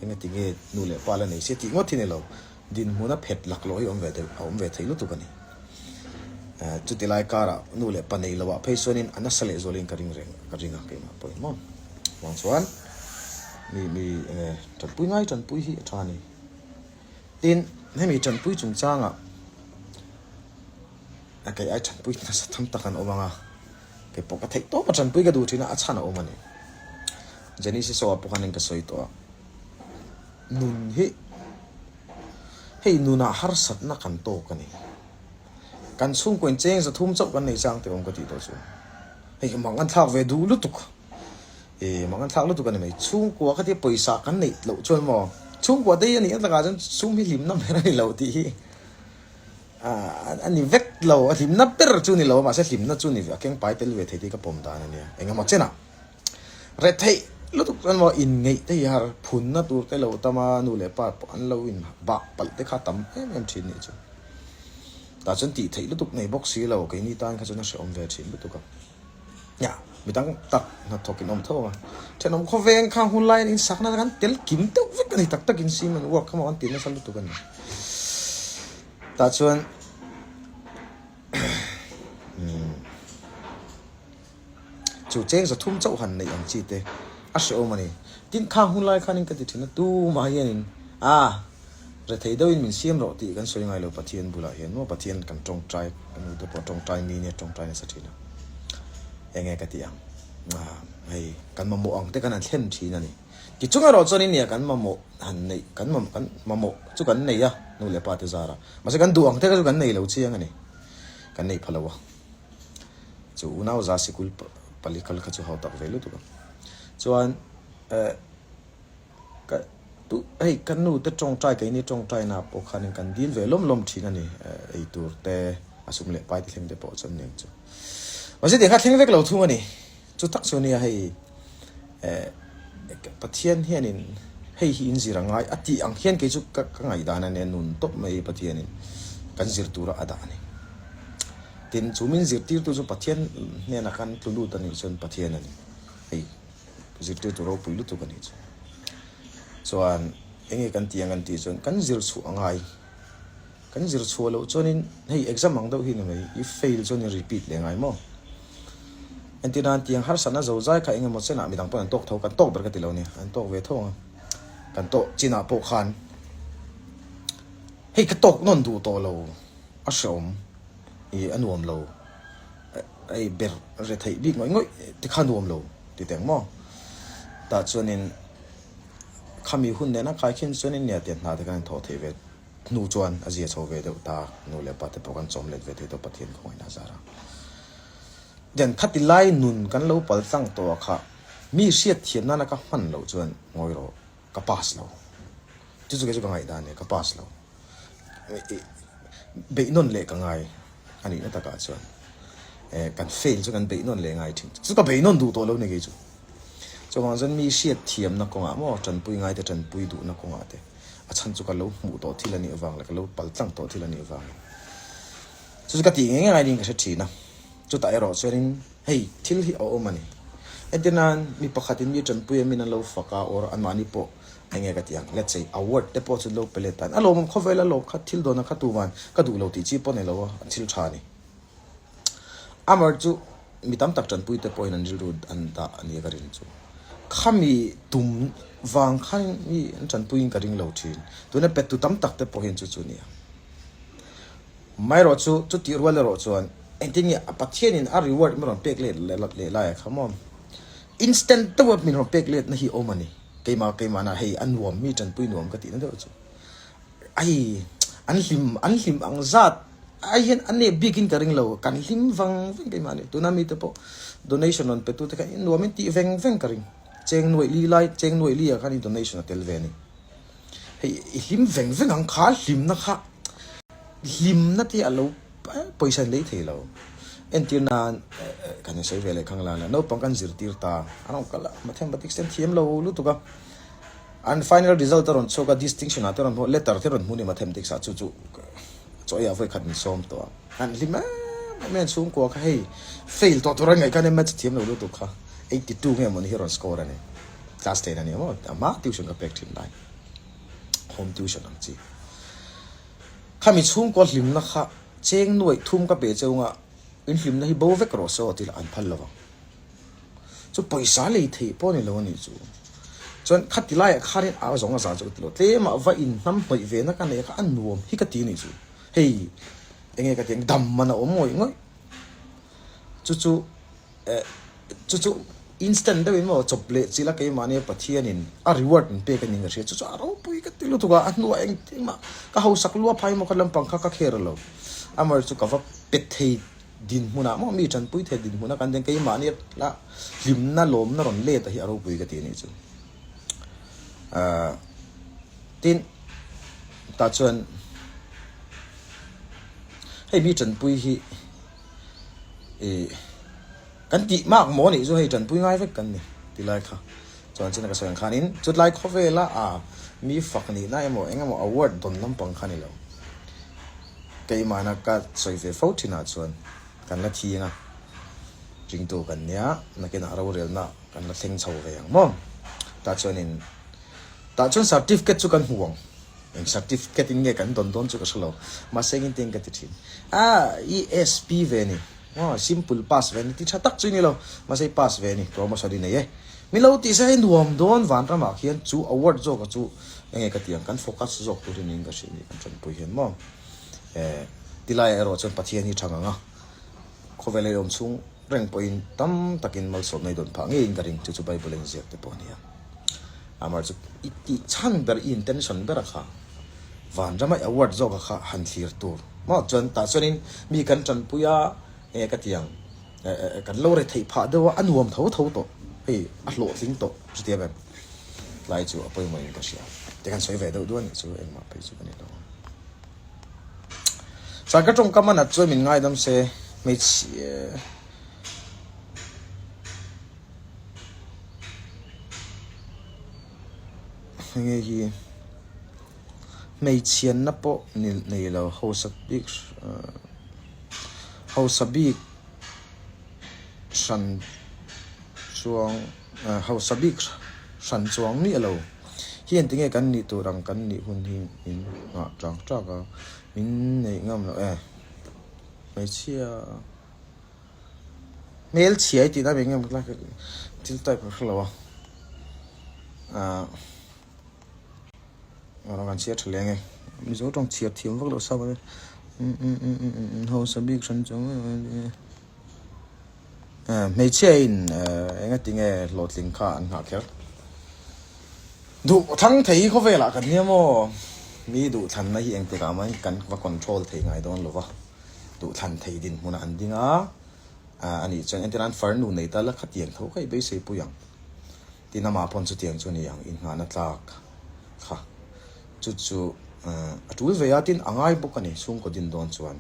Engati nge nu leh pa la nei se tih ngawt hi ni lo. Dinhmun a phet laklawh hi a awm ve deuh, a awm ve thei lutuk a ni. Chuti lai karah nu leh pa nei loah phei chuanin a nasa leh zualin ka ring reng, ka ring a keimah pawhin maw. Vang chuan mi mi enge tanpui ngai tanpui hi a tha a ni. Tin, hemi tanpui chungchangah a kei ai tanpui nasa tam tak an awm ang a, kei pawh ka theih tawp a tanpui ka duh thin a, a chhan a awm a ni. Genesis aw ah pawh khanin ka sawi tawh a, nun hi hei nunah harsatna kan tawk a ni. Kan chhungkaw in cheng zathum chauh kan nei chang teh awm ka tih tawh chu. Hei mak an thlak ve duh lutuk. E mak an thlak lutuk a ni mai. Chhungkua kha tia pawisa kan neih loh chuan maw chhungkua dei a nih a takah chuan sum hi hlimna ber a ni lo tih hi a ni vek lo. A hlimna ber chu ni lo a mahse hlimna chu ni ve a keng pai tel ve thei tih ka pawm dan a nia. Engemaw chenah Retheih lutuk chuan maw inngeih te hi har phunna tur te lo tam a, nu leh pa pawh an lo in bah palh te kha tam em em thin nih chu. Tah chuan tih theih lutuk nei bawk si lo, keini tan kha chuan a hrehawm ve thin lutuk a. Nia, mi dang tak hnathawk in awm tho ang a. Thenawm khawveng kha hun laiin insakna kan tel kim deuh vek a ni tak takin cement work kha maw an tih nasa lutuk a ni. Tah chuan umm chu cheng za thum chauh han neih ang chi te a hrehawm a ni. Tin, khang hun lai khanin ka ti thin a, tumah hianin a rethei deuhin min siam rawh tih kan sawi ngai lo Pathian bulah hian maw Pathian kan tawngtai ka nu te pawh tawngtai mi nia tawngtai nasa thin a. Enge ka tih ang hei kan mamawh ang te kan han thlen thin a ni. Tichung erawh chuanin nia kan mamawh han neih kan kan mamawh chu kan nei a nu leh pa te zara mahse kan duh ang te kha chu kan nei lo chiang a ni. Kan nei pha lo a. Chu unau za sikul pali kal kha chu hau tak ve lutuk a. Chuan eh ka tu hei ka nu te tawngtai keini tawngtai na pawh khanin kan dil ve lawm lawm thin a ni ei tur te a sum leh pai te thleng te pawh chuan nen chu. Mahse tiang kha thleng vek lo thung a ni. Chu tak chu nia hei eh Pathian hianin hei hi in zir a ngai a tih ang hian kei chu ka ka ngaihdan a nia nun tawp mai Pathianin kan zir tura a dah a ni. Tin chu min zirtirtu chu Pathian hnenah khan tlu lut a nih chuan Pathian a ni. Hei zirtirtu ropui lutuk a nih chu. Chuan enge kan tih ang kan tih chuan kan zir chhuah a ngai. Kan zir chhuah loh chuanin hei exam ang deuh hi ni mai, i fail chuan i repeat leh ngai maw? Entir nan tiang harsatna zo zai kha engemaw chenah midang pawn an tawk tho, kan tawk ber ka ti lo nia, an tawk ve tho ang a, kan tawh chinah pawh khan hei ka tawk nawn duh tawh lo, a hreawm i a nuam lo, hei ber re theih bik ngawih ngawih te kha nuam lo ti teng maw? Tah chuanin khami hun nena khaikhin chuanin nia tiang hna te khan an thawh theih ve. Hnu chuan a zia chho ve deuh ta, nu leh pa te pawh kan chawm let ve thei tawh Pathian khawngaihna a zar a. Then khati lai nun kan lo pal tlang tawh a kha mi hriat thiam nana ka hman loh chuan ngawi rawh ka pass lo. Chu chu kei chu ka ngaihdan nia ka pass lo. Beih nawn leh ka ngai a nihna takah chuan kan fail chu kan beih nawn leh ngai thin. Chu ka beih nawn duh tawh lo ni kei chu. Chuvang chuan mi hriat thiamna kawngah maw tanpui ngaite tanpui duhna kawngah te. A chhan chu ka lo hmuh tawh thil a nih avang leh ka lo pal tlang tawh thil a nih avangin chu chu ka tih ngei ngei ngaiin ka hre thin a. Chutah erawh chuanin hei thil hi a awm a ni. Entir nan mi pakhatin mi tanpui a min an lo fak a or anmahni pawh eng nge ka tih ang let's say award te pawh chu an lo pe let tan a lawmawm khawvel a lawm kha thil dawn a kha tuman ka duh lo tih chi pawh a ni lo a thil tha a ni. Amar chu mi tam tak tanpui te pawhin an rilru an dah a nia ka ring chu. Khami tum vang khan mi an tanpuiin ka ring lo thin. Tuna pettu tam tak te pawh hian chu chu nia. Amaherawh chu chutih rual erawh chuan engtin nge a Pathianin a reward min rawn pek let leh lai a kha maw? Instant deuha min rawn pek letna hi awm a ni. Keimah keimahna hei a nuam mi tanpui nuam ka tihna deuh chu. Ai, an hlim, an hlim ang zat ai hian a nep bikin ka ring lo, kan hlim vang veng keimah ni. Tuna mite pawh donation rawn pe tute kha nuamin tih veng veng ka ring. Cheng nuaih li lai, cheng nuaih li ah khan i donation a tel ve a ni. Hei, i hlim veng veng ang kha, hlimna kha, hlimna te a lo pawisa in lei thei lo. Entir nan, kan insawi ve leh khang la la, naupang kan zirtir ta, an rawn kal a, mathematics te an thiam lo lutuk a. An final result a rawn chhuak a, distinction ah te rawn hmu a, letter te rawn hmu ni mathematics ah chu chu chaw ei ah vawi khat min sawm tawh a. An hlim em em mai an chhungkua kha hei fail tawh tur a ngaih khan maths thiam lo lutuk kha 82 nge mawni hi rawn score a ni. Class ten a ni maw a hma tuition ka pek thin lai home tuition ang chi. Khami chhungkua hlimna kha cheng nuaih thum ka pe cheu nga in hlimna hi bo vek rawh se aw tih lah an phal lo ang. Chu pawisa lei theih pawh a ni lo a nih chu. Chuan khati laiah khanin a zawng a zah chu ka ti lo. Tlemah va in hnam hnawih ve na ka nei kha a nuam hi ka ti a nih chu. Hei enge ka ti ang dam man a awm ngawih ngawih. Chu chu eh chu chu instant deuhin maw chawp leh chilh a keimahnia Pathianin a reward min pek a nih ka hria. Chu chu a ropui ka ti lutuk a, a hnuah engtin mah ka hausak lua phai maw kha lampang kha ka kher lo. Amaherawhchu chu ka va pe thei. Dinhmunah maw mi tanpui thei dinhmuna kan ding keimahni la hlimna lawmna rawn let a hi a ropui ka ti anih chu. Ahh tin tah chuan hei mi tanpui hi ih kan tih mak maw anih chu hei tanpui ngai vek kan ni ti lai kha chuan china ka sawi ang khanin chutlai khawvela ah mi fak nihna emaw eng emaw award dawn lampang kha ni lo. Keimahna ka sawi ve fo thinah chuan kan la thing a, ringtu kan nia, nakinah rorelna kan la thleng chho ve ang maw? Tah chuanin tah chuan certificate chu kan hmu ang, eng certificate in nge kan dawn dawn chu ka hre lo, mahse engin te in ka ti thin. Ah ESP ve ni, aw simple pass ve ni, ti tha tak chu i ni lo, mahse i pass ve ni, promotion i nei e. Mi lo tih se hei nuam dawn vanramah khian chu award zawka chu enge ka ti ang, kan focus zawk tur hi niin ka hria ni kan tanpui hian maw. Eh tilaiah erawh chuan Pathian hi tha ngang a, khawvel ei awm chhung reng pawhin tam takin malsawmna i dawn phah ngeiin ka ring, chu chu Bible a inziak te pawh a nia. Amaherawhchu i tih chhan ber, i intention bera kha vanrama i award zawka kha han thlir tur maw chuan tah chuanin mi kan tanpui a enge ka ti ang. Kan lo re theih phah deuh a, a nuam tho tho tawh, hei a hlawhtling tawh chuti em em tlai chu a pawimawh in ka hria te kan sawi ve deuh duh a nih chu engmah phei chu ka ni lo ang. Chuan ka tawngkam a nat chuan min ngaidam se hmeichhia enge hi hmeichhianna pawh nei lo hausa bik Hausa bik hran chuang hausa bik hran chuang miah lo hian tinge kan nih tur ang kan nih hun hi min nghah chang chak a, min neih ngam loh e. Hmeichhia hmelchhia i tihna eng nge maw thil type ka hre lo a ah. Rawng kan chhiar tha leng e. Mizo tawng chhiar thiam vak loh sa mai. Hausa bik hran chu hmeichhia in enga tinge hlawhtling kha an nghah kher. Duh thlang thei hi khawvelah kan nia maw? Mi duhthlanna hi engtikah mah kan va control thei ngai dawn lo va. Duhthlan thei dinhmunah an ding a, a nih chuan entirah an farnu nei ta la khatiang tho kha i beisei pui ang. Tin amah pawn chutiang chu a ni ang, inngahna tlak kha chu chu a tul ve a, tin a ngai bawk a ni chhungkaw din dawn chuan.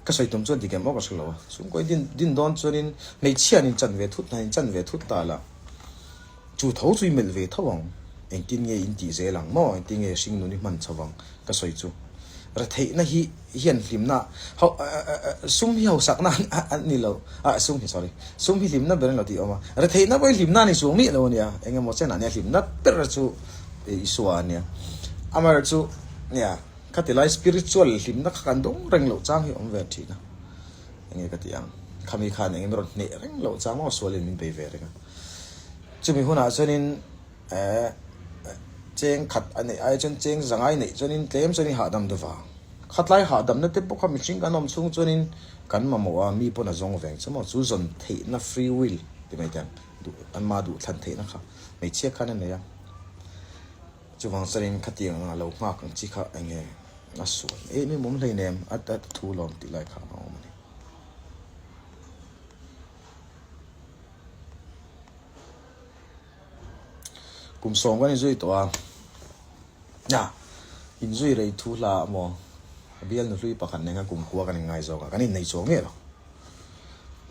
Ka sawi tum chuan dik em aw ka hre lo a, chhungkaw din din dawn chuanin hmeichhia an inchan ve thut hna inchan ve thut ta la, chu tho chu i melh ve tho ang, engtin nge in tih zel ang maw, engtin nge hringnun i hman chho vang ka sawi chu. Retheihna hi hian hlimna ho sum hi hausakna a ni lo ah sum hi sorry sum hi hlimna ber a ni lo tih a awm a retheihna pawh hi hlimna a ni chuang miah lo a nia eng emaw chenah nia hlimna ber chu Isua a nia amaherawhchu nia khati lai spiritual hlimna kha kan dawng reng loh chang hi a awm ve thin a enge ka tih ang khami khan eng emaw rawn hneh reng loh chang maw sualin min bei ve reng a chumi hunah chuanin Eh, cheng khat a neih ai chuan cheng zangai neih chuanin tlem chuan i hahdam deuh vang. Khatlai hahdamna te pawh kha mihring kan awm chhung chuanin kan mamawh a, mi pawn a zawng veng chu maw? Chu zawn theihna free will ti mai te ang, duh anmah duh thlan theihna kha hmeichhia khan a nei a. Chuvang chuanin khatiang anga lo nghak ang chi kha eng nge a sual em em awm hleinem a thu lawm tih lai kha a awm a ni. Kum sawm kan inzui tawh a, nia inzui rei thu hla ah maw a bial nuhlui pakhat nen khan kum khua kan inngai zawk a, kan innei chuang miah lo.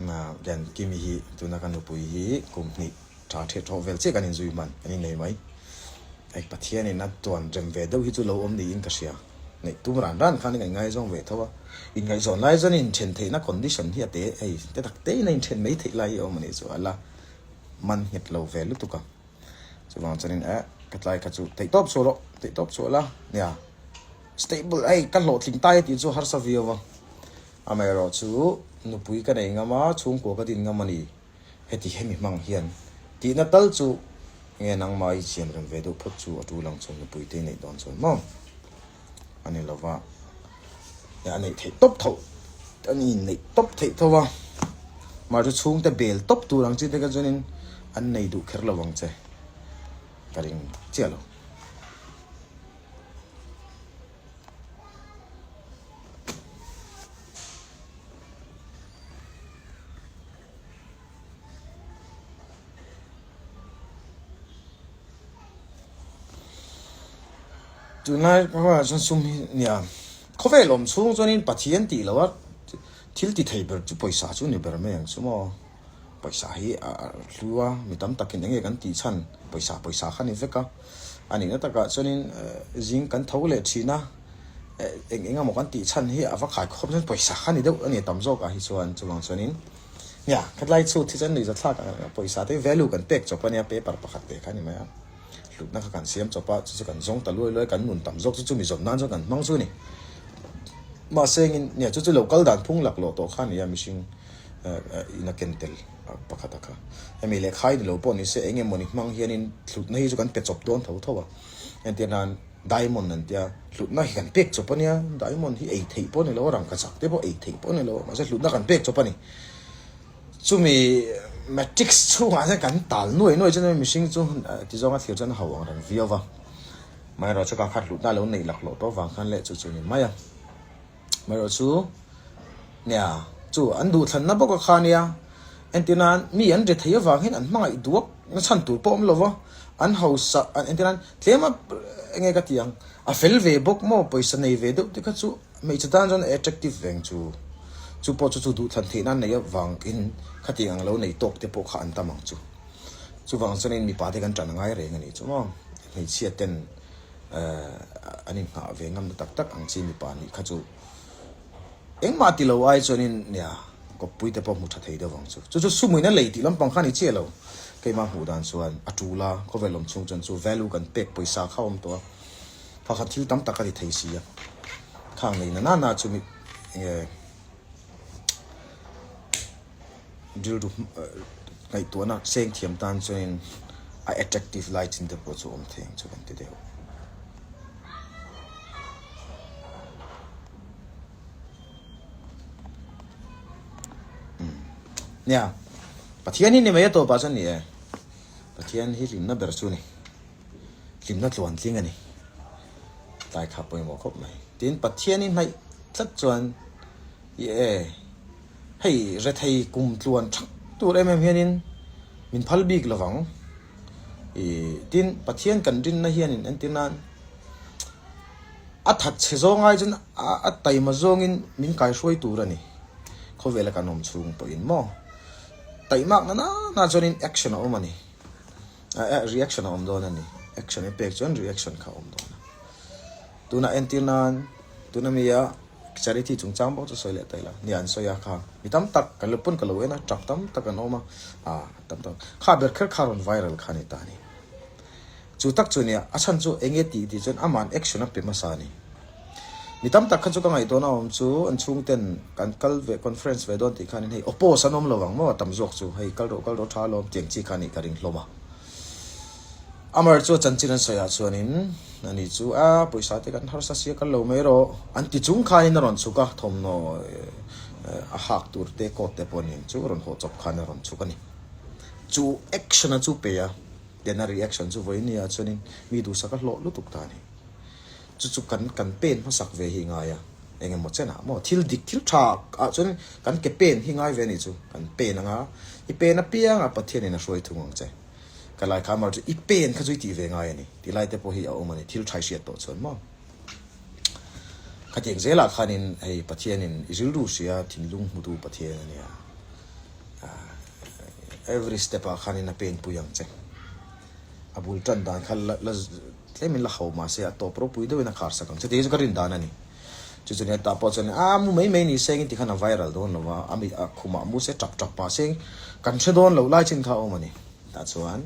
Nia Kimi hi tuna ka nupui hi kum hnih tha ṭhiat ṭhawh vel chiah kan inzui hman, kan innei mai. Hei Pathianin a tuan rem ve deuh hi chu lo awm niin ka hria. Neih tum ran ran khan in ngaihzawng ve tho a, inngaihzawn lai chuan inthen theihna condition hi a te hei te tak tein a inthen mai theih lai hi a awm a nih chu a la. man nghet lo ve lutuk a, chuvang chuanin eh ka tlai kha chu theih tawp chhuah rawh, theih tawp chhuah la nia stable hei ka hlawhtling tai a tih chu harsa viau a, amaherawh chu nupui ka nei ngam a, chhungkua ka din ngam a ni, heti hemi hmang hian tihna tal chu nge nangmah i siam rem ve deuh phawt chu a tul ang chuan nupui te i neih dawn chuan maw. a ni lova a neih theih tawp tho a ni neih tawp theih tho a mahse chhungte bel tawp tur ang chi te kha chuanin an nei duh kher lo ang che ka ring chiah lo. Tunlai khawvelah chuan sum hi nia khawvel awm chhung chuanin Pathian tih loh a thil ti thei ber chu pawisa chu ni ber mai ang chu maw pawisa hi a hlu a mi tam takin eng nge kan tih chhan pawisa pawisa kha ni vek a. A nihna takah chuanin zing kan tho leh thin a, eng eng emaw kan tih chhan hi a va khai khawp chuan pawisa kha ni deuh a ni tam zawkah hi chuan chuvang chuanin nia khatlai chhut hi chuan nuihza thlak ang reng a pawisa te value kan pek chawp a nia paper pakhat te kha a ni mai a, hlutna kha kan siam chawp a chu chu kan zawng ta luai luai kan nun tam zawk chu chumi zawm nan chuan kan hmang chu a ni. Mahse engin nia chu chu lo kal dan phung laklawh tawh kha a ni a mihring in a ken tel. Pakhat a kha. Hemi lehkha i ni lo pawh ni se eng emawni hmang hianin hlutna hi chu kan pe chawp dawn tho tho a. Entir nan diamond an tia hlutna hi kan pek chawp a nia, diamond hi ei theih pawh a ni lo a, rangkachak te pawh ei theih pawh a ni lo a, mahse hlutna kan pek chawp a ni. Chumi matrix chhungah hian kan tal nuai nuai chuan mihring chu ti zawnga thlir chuan a ho ang reng viau va. Amaherawhchu ka khat hlutna a lo neih laklawh tawh vang khan leh chu chu a ni mai a. Amaherawh chu nia chu an duhthlanna bawk a kha nia entir nan mi an ri thei avang hian an hmangaih duak na chhan tur pawh awm lo va an hausa an entir nan tlem a enge ka tih ang a fel ve bawk maw pawisa nei ve deuh te kha chu hmeichhe tan chuan attractive reng chu chu pawh chu chu duhthlan theih nan nei avangin khatiang ang lo nei tawk te pawh kha an tam ang chu chuvang chuanin mipa te kan tan a ngai reng a nih chu maw hmeichhia ten. an inghah ve ngamna tak tak ang chi mipa nih kha chu engmah ti lo ai chuanin nia kawppui te pawh hmu tha thei deuh vang chu. Chu chu sumuin a lei tih lampang kha a ni chiah lo. Keimah hmuh dan chuan a tul a, khawvel awm chhung chuan chu value kan pek pawisa kha a awm tawh a, pakhat thil tam tak a ti thei si a, khang nei na na chu mi enge Rilru ngaihtuahna seng thiam tan chuanin a attractive lai chin te pawh chu awm thei ang chu kan ti deuh. Nia, Pathian hi ni mai a tawpah chuan ni e. Pathian hi hlimna ber chu a ni. Hlimna tluan tling a ni. Tlai kha pawimawh khawp mai. Tin, Pathian hi hnaih tlat chuan I e, hei rethei kum tluan thak tur em em hianin min phal bik lovang. I tin Pathian kan rinna hianin entir nan a that chhe zawng ai chuan a taima zawngin min kaihruai tur a ni. Khawvela kan awm chhung pawhin maw taimak na na chuanin action a awm a ni. Reaction a awm dawn a ni. Action i pek chuan reaction kha a awm dawn a. Tunah entir nan tuna mi a Charity chungchang bawk chu sawi leh ta ila, nia an sawi a kha mi tam tak kan lo pawn ka lo en a, truck tam tak an awm a, ah tam tak kha ber kher kha rawn viral kha a ni ta a ni. Chu tak chu nia a chhan chu eng nge tih tih chuan ama'n action a pe hmasa a ni. Mi tam tak kha chu ka ngaihtuahna awm chu an chhungten kan kal ve conference ve dawn tih khanin hei oppose an awm lo ang maw a tam zawk chu hei kal rawh kal rawh tha alawm tiang chi kha a nih ka ring hlawm a. Amar chu a chanchin an sawi ah chuanin ani chu a pawisa te kan harsa sia kal lo mai rawh an ti chung khanin a rawn chhuk a, thawmhnaw a hak tur te coat te pawh nen chu rawn haw chawp khan a rawn chhuk a ni. Chu action a chu pe a, then a reaction chu vawiin nia chuanin mi duhsak a hlawh lutuk ta a ni. Chu chu kan kan pen hmasak ve hi ngai a, eng emaw chenah maw thil dik thil tha ah chuan kan ke pen hi ngai ve a nih chu, kan pen anga i pen apianga Pathianin a hruai thung ang che. Ka lai kha mar chu i pen kha chu i tih ve ngai a ni tih lai te pawh hi a awm a ni, thil thai hriat tawh chuan maw. Khatiang zelah khanin hei Pathianin i rilru hria thinlung hmutu Pathian a nia, every step ah khanin a pen pui ang che. A bul tan dan kha la la tlemin la ho mahse a tawp ropui deuhin a khar sak ang che tih hi chu ka rin dan a ni. Chu chu nia tah pawh chuan a mu mai mai ni sengin tikhan a viral dawn lo a, a mi a khumah mu se tap tap pah seng kan hre dawn loh lai chin kha a awm a ni. Tah chuan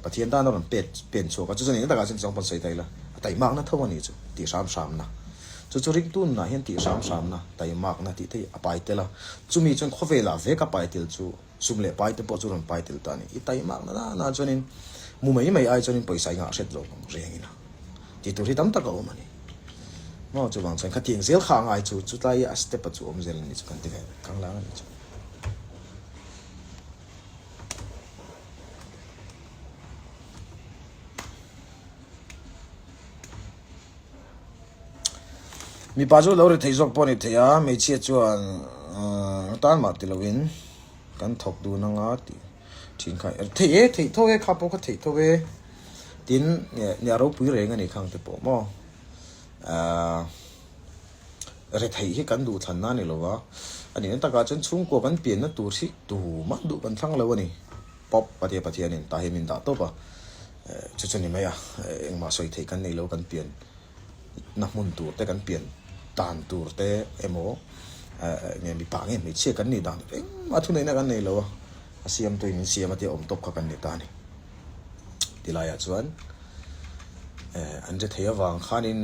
Pathian tan a rawn pet pen chhuak a, chu chu nia takah chuan chawngpawn sawi ta ila a taimakna tho a ni chu tih hram hramna. Chu chu ringtu nunah hian tih hram hramna, taimakna tih te hi a pai tel a, chumi chuan khawvelah vek a pai tel chu Sum leh pai te pawh chu rawn pai tel ta a ni. I taimak na na chuanin mu mai mai ai chuanin pawisa i ngah hret zawk ang rengin a tih tur hi tam tak a awm a ni. Maw chuvang chuan khatiang zel kha a ngai chu chutlai a step a chu awm zel a ni chu kan ti ve kang lang a ni chu. Mipa chu lo ri thei zawk pawh a ni thei a, hmeichhia chuan tan mah ti loin kan thawk dun anga tih thin kha thei e theih tho e kha pawh kha theih tho e tin nia ropui reng a ni khang te pawh maw ahh ri theih hi kan duh thlan na a ni lo va a nih na takah chuan chhungkua kan pianna tur hi tumah duh kan thlang lo a ni pawp a tia Pathianin tah hi min dah tawp a. Chu chu ni mai a, engmah sawi theih kan nei lo, kan pian na hmun tur te, kan pian dan tur te emaw nge mipa nge hmeichhia kan nih dan tur engmah thuneihna kan nei lo a, a siamtuin min siam a tia awm tawp kha kan ni ta a ni. Tilaiah chuan an hre thei avang khanin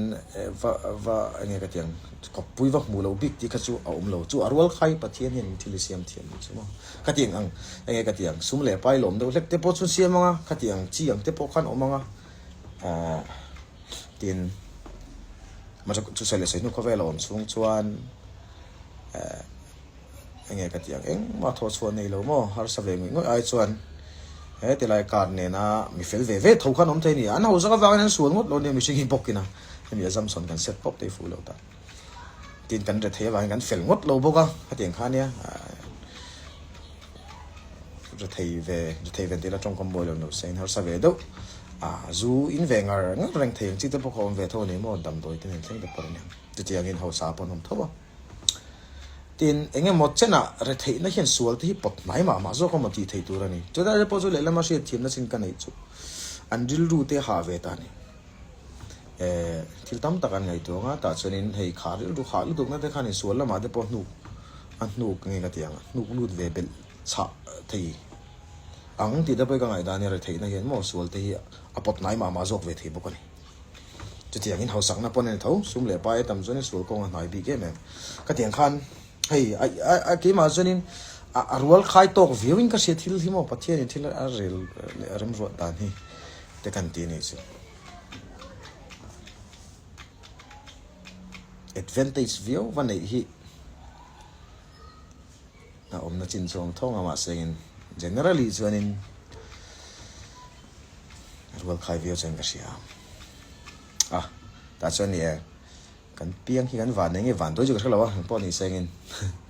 va va enge ka tiang kawppui va hmuh loh bik tih kha chu a awm lo. Chu a rual khai Pathian hian thil i siam thiam ni chu maw. Khatiang ang enge ka tiang sum leh pai lawm deuh hlek te pawh chu siam ang a, khatiang chi ang te pawh khan awm ang a tin chu sawi leh sawi hnu khawvel a awm chhung chuan Enge ka tih ang engmah thawh chhuah nei lo maw harsa ve ngawih ngawih ai chuan he tilai car nena mi fel ve ve tho khan awm thei a ni. An hausak avangin an sual ngawt lo nia mihring hi bawkin a hemi assumption kan set pawp te hi fuh lo ta. Tin kan rethei avangin kan fel ngawt lo bawk a hetiang kha nia rethei ve rethei ve tih ila tawngkam buai lo no se in harsa ve deuh a zu in ve ngar ngar reng thei ang chi te pawh kha awm ve tho a ni maw damdawi te nen thleng te pawh a nia chutiangin hausa pawh an awm tho a. Tin, eng emaw chenah retheihna hian sual te hi pawt hnai mah mah zawk emaw tih theih tur a ni. Chutah te pawh chu lehlam a hriatthiamna chin ka neih chu an rilru te a hah ve ta a ni. Eh, thil tam tak an ngaihtuah ang a, tah chuanin hei kha rilru hah lutukna te khan insual lamah te pawh hnuk a hnuk nge ka ti ang, hnuk lut ve belh chhah thei ang tih te pawh hi ka ngaihdan a nia, retheihna hian maw sual te hi a pawt hnai mah mah zawk ve thei bawk a ni. Chutiangin hausakna pawn a ni tho, sum leh pai a tam chuanin sual kawng a hnai bik em em. Ka tiang khan hei a keimah chuanin a rual khai tawk viauin ka hria thil hi maw Pathianin thil a rel leh a remruat dan hi te kan ti a nih chu. Advantage viau va neih hi a awmna chin chu a awm thawng a mahse engin generally chuanin Rual khai viau chuan ka hria a, tah chuan ni e, kan piang hi kan van eng nge van dawi chu ka hre lo a, engpawh ni se engin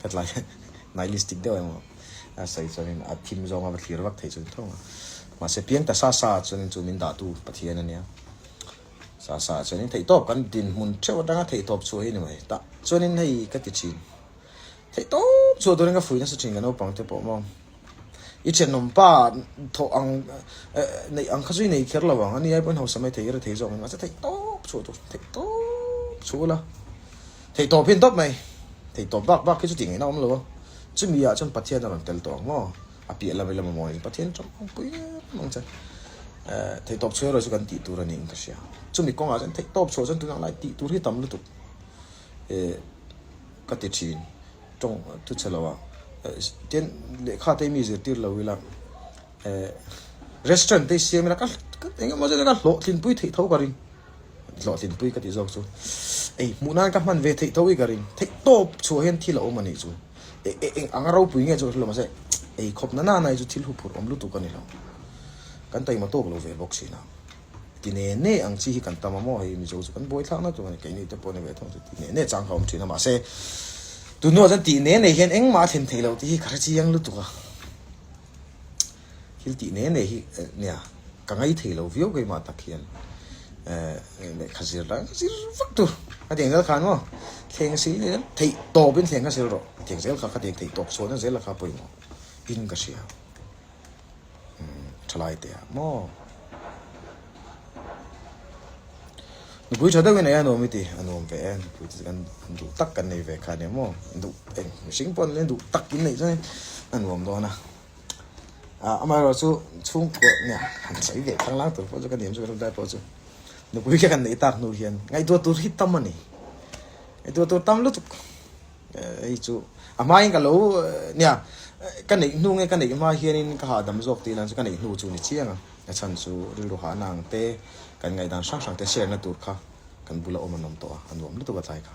ka tlai nihilistic deuh emaw a sawi chuanin a thim zawnga va thlir vak thei chu ni tho ang a, mahse piang ta sa sa ah chuanin chu min dahtu Pathian a nia, sa sa ah chuanin theihtawp kan dinhmun theuh atanga theihtawp chhuah hi ni mai, tah chuanin hei ka ti thin. Theihtawp chhuah turin ka fuih nasa thin ka naupang te pawh maw. I thenawm pa thawh ang neih ang kha chu i nei kher lo ang, ani ai pawhin hausa mai thei i ri thei zawk ang mahse theihtawp chhuah tur theihtawp chhuah ula theihtawp hi an tawp mai, theihtawp bak bak hi chu tih ngaihna a awm lo a, chumi ah chuan Pathian a rawn tel tawh ang maw, a piah lam ila mamawh niin Pathian tawngpui em ang che theihtawp chhuah erawh chu kan tih tur a niin ka hria, chumi kawngah chuan theihtawp chhuah chuan tunah lai tih tur hi tam lutuk. Ka ti thin. Tawng thu chhe lo ah. Tin, lehkha te hi mi zirtir lo ila, restaurant te hi siam ila ka eng emaw zet ila hlawhtlinpui theih tho ka ring. Hlawhtlinpui ka tih zawk chu ei hmuh nan ka hman ve theih tho hi ka ring. Theih tawp chhuah hian thil a awm a nih chu. Eng anga ropui nge chu ka hre lo mahse ei khawp na nana hi chu thil huphurh awm lutuk a ni lo. Kan taima tawk lo ve bawk thin a. Ti ne ne ang chi hi kan tam a maw hei Mizo chu kan buai thlakna tur a ni keini te pawh ni ve thung chu ti ne ne chang kha a awm thin a mahse tunhnuah chuan tih ne ne hian engmah a thlen theih loh tih hi ka hre chiang lutuk a thil tih ne ne hi nia ka ngai thei lo viau keimah tak hian eh lehkha zir la zir vak tur a tiang zel khan maw thleng sil ni theih tawpin thleng kha sil rawh a tiang zel kha kha tiang theih tawp chhuahna zel kha pawimawh in ka hria. Thalai te ah maw Nupui tha deuhin ei a nuam i ti a nuam ve e nupui te chu kan duh tak kan nei ve kha ania maw duh eng mihring pawh an duh tak in neih chuan a nuam dawn a ah amaherawh chu chhungkua nia han sawi ve khanglang tur pawh chu ka niam chu ka hriat lai pawh chu nupui kha kan neih tak hnu hian ngaihtuah tur hi tam a ni ngaihtuah tur tam lutuk. Hei chu a hmain ka lo nia ka neih hnu nge ka neih hma hianin ka hahdam zawk tih lan chu ka neih hnu chu ni chiang a, a chhan chu rilru hahna ang te kan ngaihdan hrang hrang te share na tur kha kan bula awm an awm tawh a, a nuam lutuk a tlai kha.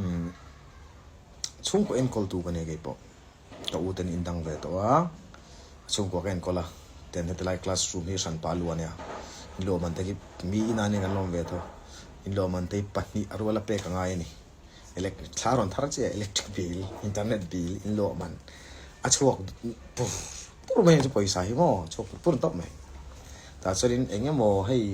Umm chhungkaw enkawl tu ka nia keipawh. Ka u ten indang ve tawh a, chhungkua ka enkawl a, ten heti lai classroom hi hran pah lu a nia, inlawm an te khi mi inah ania kan lawm ve tho, inlawm an te hi pahnih a rual a pek a ngai a ni, electric thla rawn thar chiah electric bill, internet bill inlawm an a chhuak pur pur mai ang chu pawisa hi maw a chhuak pur pur tawp mai, tah chuanin eng emaw hei.